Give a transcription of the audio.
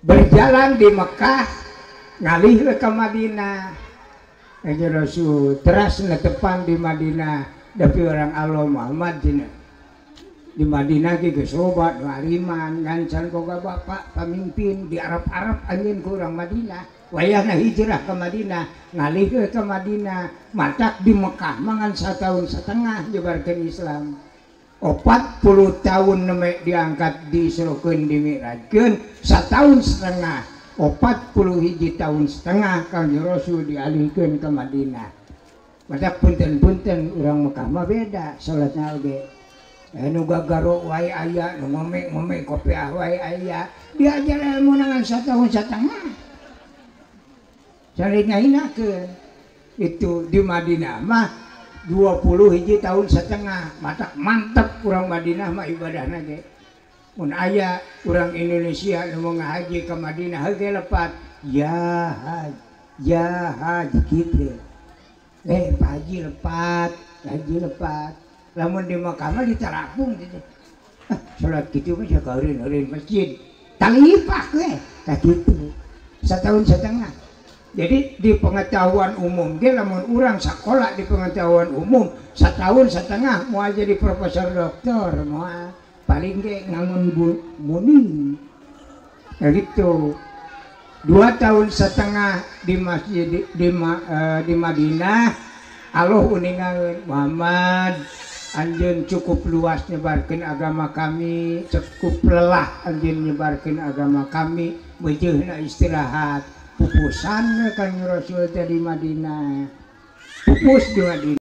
Berjalan di Mekah ngalih ke Madinah. Kanjeng Rasul teras netepan di Madinah tapi orang Allah Muhammad dina. Di Madinah ge geus loba nu ariman ngan can boga bapak pamimpin di Arab-Arab anjeun ku urang Madinah. Wayahna hijrah ke Madinah, ngalih ke Madinah, matak di Mekah mangan 1,5 tahun nyebarkeun Islam. 40 tahun neme diangkat diisrokeun dimi'rajkeun 1,5 tahun. 41,5 tahun Kanjeng Rasul dialihkeun ke Madinah. Matak punten-punten urang Mekah mah beda salatna oge. Nu gagaro wae aya, nu ngomek-ngomek kopiah wae aya. Diajar ilmu ngan 1,5 tahun. Cari ngahinakeun. Itu di Madinah mah 21,5 tahun. Matak mantep urang Madinah mah ibadahna ge. Mun aya urang Indonesia nu mau ngahaji ke Madinah heuge lepat ya haji kitu. Pak Haji lepat, haji lepat. Lamun di Mekah mah ditarapung gitu. Ah, salat kitu mah sakeureun-eureun masjid. Talipah we ka kitu. 1,5 tahun. Jadi di pengetahuan umum ge lamun urang sakola di pengetahuan umum 1,5 tahun moal jadi profesor doktor moal. Paling ge ngangun muning. Nah gitu. 2,5 tahun di masjid di Madinah Allah uningaeun Muhammad anjeun cukup luas nyebarkeun agama kami, cukup lelah anjeun nyebarkeun agama kami, beujeuna istirahat. Pupusan Kanjeng Rasul teh di Madinah. Pupus di Madinah.